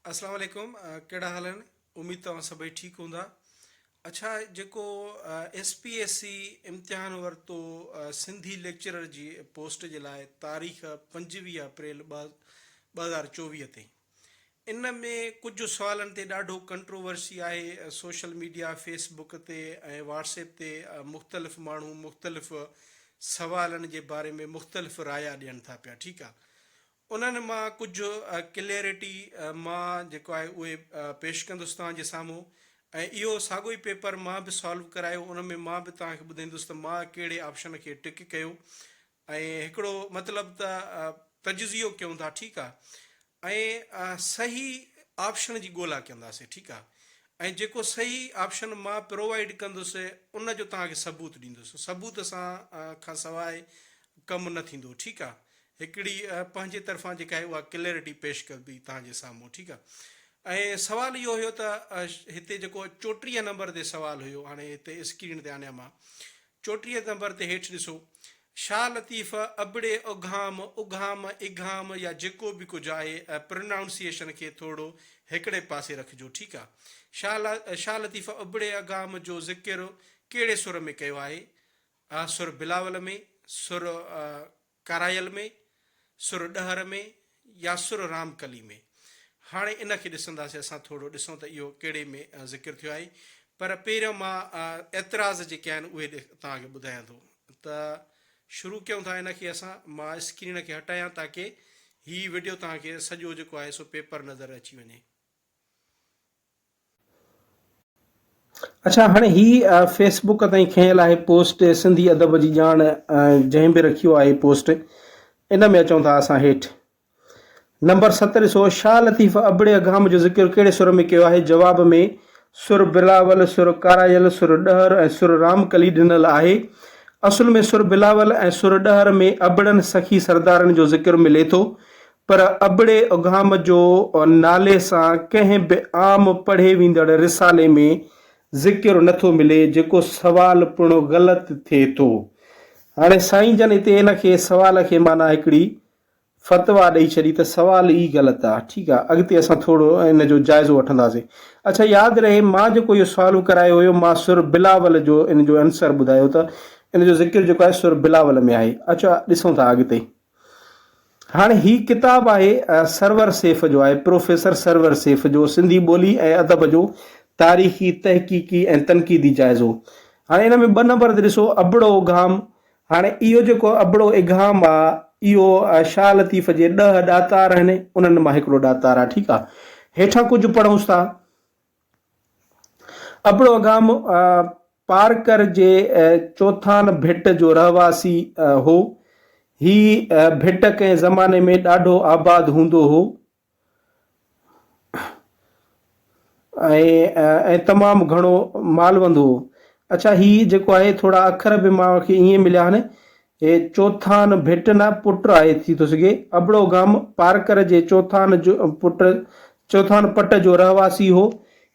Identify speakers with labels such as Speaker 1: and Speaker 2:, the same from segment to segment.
Speaker 1: اسلام عليڪم ڪهڙا حال آهن اميد توهان سڀئي ٺيڪ هوندا اڇا جيڪو ايس پي ايس سي امتحان ورتو سنڌي ليڪچرر جي پوسٽ جي لاء تاريخ 25 اپريل 2024 تي ان ۾ ڪجهه سوالن تي ڏاڍو ڪنٽروورسي آهي سوشل ميڊيا فيس بڪ تي ۽ واٽس ايپ تي مختلف ماڻهو مختلف سوالن جي باري ۾ مختلف رايا ڏين ٿا پيا ٺيڪ آهي انهن مان ڪجهه ڪليئرٽي مان جيڪو آهي اهي پيش ڪندس توهان جي سامهون ۽ اهو ساڳيو ئي پيپر مان به سالو ڪرايو ان ۾ مان به توهان کي ٻڌائيندس ته مان ڪهڙي آپشن کي ٽڪ ڪيو ۽ هڪڙو مطلب ته تجزيو ڪيون ٿا ٺيڪ آهي ۽ صحيح آپشن جي ڳولا ڪنداسين ٺيڪ آهي ۽ جيڪو صحيح آپشن مان پرووائيڊ ڪندس ان جو توهان کي ثبوت ڏيندس ثبوت سان کان سواء ڪم نه ٿيندو ٺيڪ آهي هڪڙي پنهنجي طرفان جيڪا آهي اها ڪليرٽي پيش ڪبي توهان جي سامهون ٺيڪ آهي ۽ سوال اهو هيو ته هتي جيڪو 34 نمبر تي سوال هيو هاڻي هتي اسڪرين تي آڻيان مان 34 نمبر تي هيٺ ڏسو شاهه لطيف ابڙي اگهام اگهام اگهام يا جيڪو به ڪجهه آهي پرنائونسيئيشن کي ٿورو هڪڙي پاسي رکجو ٺيڪ آهي شاهه لطيف ابڙي اگهام جو ذڪر ڪهڙي سر ۾ ڪيو آهي سر بلاول ۾ سر ڪارايل ۾، سر ڏهر ۾ يا سر رامڪلي ۾. هاڻي ان کي ڏسنداسين اسان ٿورو ڏسون ته اهو ڪهڙي ۾ ذڪر ٿيو آهي. پر پهريون مان اعتراض جيڪي آهن اهي توهان کي ٻڌايان ٿو ته شروع ڪيون ٿا ان کي اسان مان اسڪرين کي هٽايان تاڪه هي وڊيو توهان کي سڄو جيڪو آهي سو پيپر نظر اچي وڃي.
Speaker 2: اڇا هاڻي هي فيس بڪ تائين کنيل آهي پوسٽ سنڌي ادب جي ڄاڻ جنهن به رکيو آهي پوسٽ ان ۾ اچون ٿا اسان هيٺ نمبر 7 ڏسو شاهه لطيف ابڙي اگهام جو ذڪر ڪهڙي سر ۾ ڪيو آهي جواب ۾ سر بلاول سر ڪارايل سر ڏهر ۽ سر رامڪلي ڏنل آهي اصل ۾ سر بلاول ۽ سر ڏهر ۾ ابڙن سخي سردارن جو ذڪر ملي ٿو پر ابڙي اگهام جو نالي سان ڪنهن به عام پڙهي ويندڙ رسالي ۾ ذڪر نه ٿو ملي جيڪو سوال پڻ غلط ٿئي ٿو. هاڻي سائين جن هتي ان کي سوال کي معنيٰ هڪڙي فتويٰ ڏئي ڇڏي ته سوال ئي غلط آ. ٺيڪ آ اڳتي اسان ٿورو ان جو جائزو وٺنداسين. اڇا ياد رهي مان جيڪو اهو سوال ڪرايو هيو مان سر بلاول جو ان جو انسر ٻڌايو ته ان جو ذڪر جيڪو آهي سر بلاول ۾ آهي. اڇا ڏسون ٿا اڳتي. هاڻي هي ڪتاب آهي سرور سيف جو آهي، پروفيسر سرور سيف جو سنڌي ٻولي ۽ ادب جو تاريخي، تحقيقي ۽ تنقيدي جائزو. هاڻي ان ۾ ٻه نمبر تي ڏسو ابڙو اگهام، هاڻي اهو جيڪو ابڙو اگهام آ اهو شاهه لطيف جي ڏهه ڏاتار آهن انهن مان هڪڙو ڏاتار آ ٺيڪ آ. هيٺان ڪجهه پڙهونس ٿا. ابڙو اگهام پارڪر جي چوٿان ڀٽ جو رهواسي هو. هي ڀٽ ڪنهن زماني ۾ ڏاڍو آباد هوندو هو ۽ تمام گهڻو مالوند هو. اڇا هي جيڪو آهي ٿورا اکر به مان کي ائين مليا آهن. هي چوٿان ڀٽ نه پٽ آهي ٿي ٿو سگهي. ابڙو گام پارڪر جي چوٿان جو پٽ چوٿان پٽ جو رهواسي هو.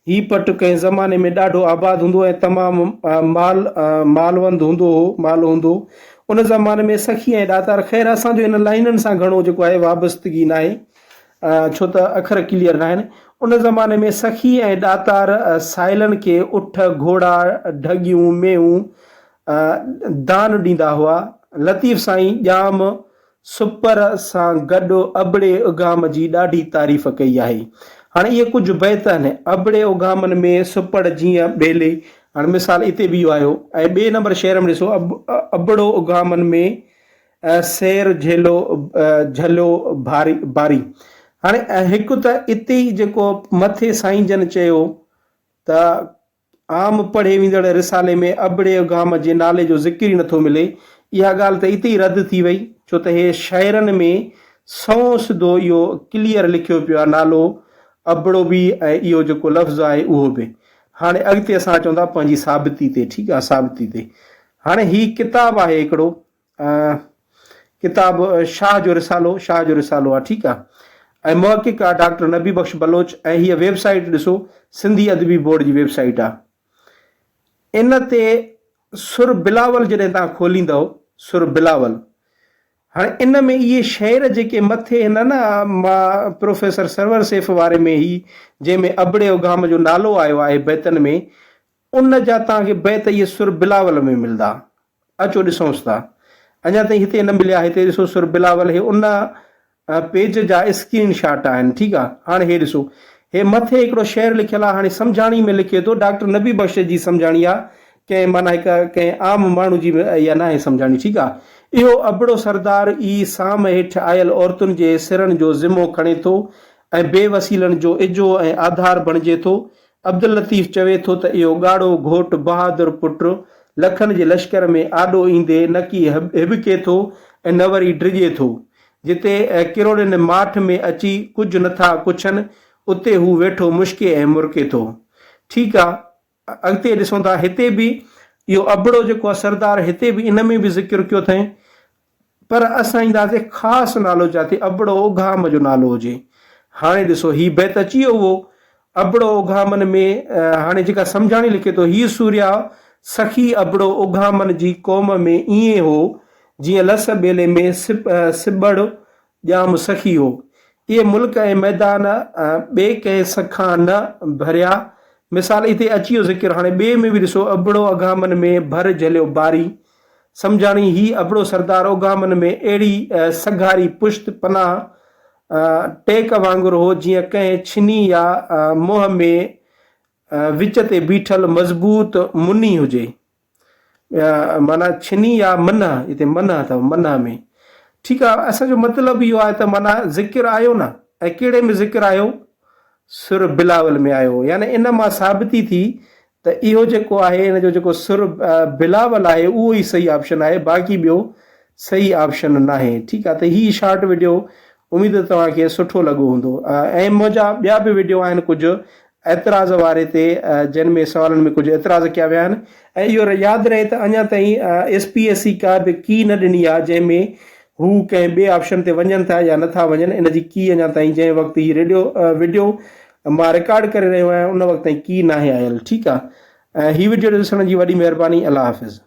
Speaker 2: هي پٽ ڪنهن زماني ۾ ڏاڍو آباد هوندو ۽ تمام مال مالوند هوندو هو مال هوندو هو. ان زماني ۾ سخي ۽ ڏاتار خير اسان جو ان لائينن سان گهڻو جيڪو آهي وابستگي ناهي ڇو ته اکر ڪليئر ناهن. ان زماني ۾ سخي ۽ ڏاتار سائلن کي اٺ، گهوڙا، ڍڳيون، مينهون دان ڏيندا هئا. لطيف سائين ڄام سپر سان گڏ ابڙي اگهام جي ڏاڍي تعريف ڪئي آهي. هاڻي اهي ڪجهه بيت آهن. ابڙي اگهامن ۾ سپڙ جيئن ٻيلي، هاڻي مثال اتي به اهو آيو ۽ ٻئي نمبر شعر ۾ ڏسو ابڙو اگهامن ۾ سير جهلو جهليو ڀاري باري. هاڻي هڪ ته اتي ئي جيڪو مٿي سائين جن چيو ته عام پڙهي ويندڙ رسالي ۾ ابڙي اگهام جي نالي جو ذڪر ئي نٿو ملي. اها ڳالهه ته اتي ئي رد ٿي وئي، ڇو ته هي شعرن ۾ سنئون سڌو اهو ڪليئر لکيو پيو آهي نالو ابڙو به ۽ اهو جيڪو لفظ آهي اهو به. هاڻي اڳتي اسان اچون ٿا پنهنجي ثابتي تي ٺيڪ آهي ثابتي تي. هاڻي هي ڪتاب آهي هڪڙو ڪتاب شاهه جو رسالو شاهه جو رسالو آ ٺيڪ آ ۽ محقق آ ڊاڪٽر نبي بخش بلوچ ۽ هيء ويب سائيٽ ڏسو سنڌي ادبي بورڊ جي ويب سائيٽ آ ان تي سر بلاول جڏهن تان کوليندؤ سر بلاول. هاڻي ان ۾ اهي شعر جيڪي مٿي هن نه مان پروفيسر سرور سيف واري ۾ هي جنهن ۾ ابڙي اگهام جو نالو آيو آهي بيتن ۾ ان جا توهان کي بيت اهي سر بلاول ۾ ملدا. اچو ڏسونس ٿا. اڃا تائين هتي نه مليا هتي ڏسو سر بلاول هي ان پيج جا اسڪرين شاٽ آهن ٺيڪ آ. هاڻي هي ڏسو هي مٿي هڪڙو شعر لکيل آ هاڻي سمجهاڻي ۾ لکي ٿو ڊاڪٽر نبي بخش جي سمجهاڻي آ ڪنهن معنيٰ هڪ ڪنهن عام ماڻهو جي اها ناهي سمجهاڻي ٺيڪ آ. اهو ابڙو سردار ئي سام هيٺ آيل عورتن جي سرن جو ذمو کڻي ٿو ۽ بي وسيلن جو اجهو ۽ آڌار بڻجي ٿو. عبداللطيف چوي ٿو ته اهو ڳاڙهو گهوٽ بهادر پٽ لکن جي لشڪر ۾ آڏو ايندي نه ڪي هٻڪي ٿو ۽ نه وري ڊڄي ٿو. جتي ڪروڙين ماٺ ۾ اچي ڪجهه نٿا ڪڇن، اتي هو ويٺو مشڪي ۽ مرڪي ٿو. ٺيڪ آ، اڳتي ڏسون ٿا هتي به اهو ابڙو جيڪو آ سردار هتي به ان ۾ به ذڪر ڪيو اٿئين. پر اسان اينداسين خاص نالو جاتي ابڙو اگهام جو نالو هجي. هاڻي ڏسو هي بيت اچي ويو اهو ابڙو اگهامن ۾ هاڻي جيڪا سمجهاڻي لکي ٿو هي سوريا سخي ابڙو اگهامن جي قوم ۾ ائين هو جيئن لس ٻيلي ۾ سٻڙ ڄام سخي هو. اهي ملڪ ۽ ميدان ٻئي ڪنهن سکان نه ڀريا. مثال اتي اچي ويو ذڪر هاڻي ٻئي ۾ به ڏسو ابڙو اگهامن ۾ ڀر جهليو باري. سمجهاڻي، هي ابڙو سردار اوگامن ۾ اهڙي سگهاري پشت پناهه ٽيڪ وانگر هو، جيئن ڪنهن ڇني يا منهن ۾ وچ تي بيٺل مضبوط مني هجي. معنيٰ ڇني يا منهه، هتي منهه اٿو، منهه ۾. ٺيڪ آهي، اسان جو مطلب اهو آهي ته معنيٰ ذڪر آيو نه، ۽ ڪهڙي ۾ ذڪر آيو؟ سر بلاول ۾ آيو. يعني ان مان ثابتي ٿي ته اهو جيڪو آهي ان جو جيڪو سر بلاول آهي اهو ئي صحيح آپشن آهي باقي ٻيو صحيح آپشن ناهي ٺيڪ آهي ته هي شارٽ وڊيو اميد ته توهان کي سٺو لڳو هوندو ۽ منهنجا ٻيا به وڊيو آهن ڪجهه اعتراض واري تي جن ۾ سوالن ۾ ڪجهه اعتراض ڪيا ويا آهن ۽ اهو ياد رهي ته اڃا تائين ايس پي ايس سي ڪا به ڪي نه ڏني آهي جنهن ۾ هو ڪنهن ٻئي آپشن تي وڃن ٿا يا نٿا وڃن ان جي ڪي اڃا تائين جنهن وقت هي ريڊيو وڊيو مان رڪارڊ ڪري رهيو آهيان ان وقت تائين ڪي ناهي آيل ٺيڪ آ ۽ هي وڊيو ڏسڻ جي وڏي مهرباني الله حافظ.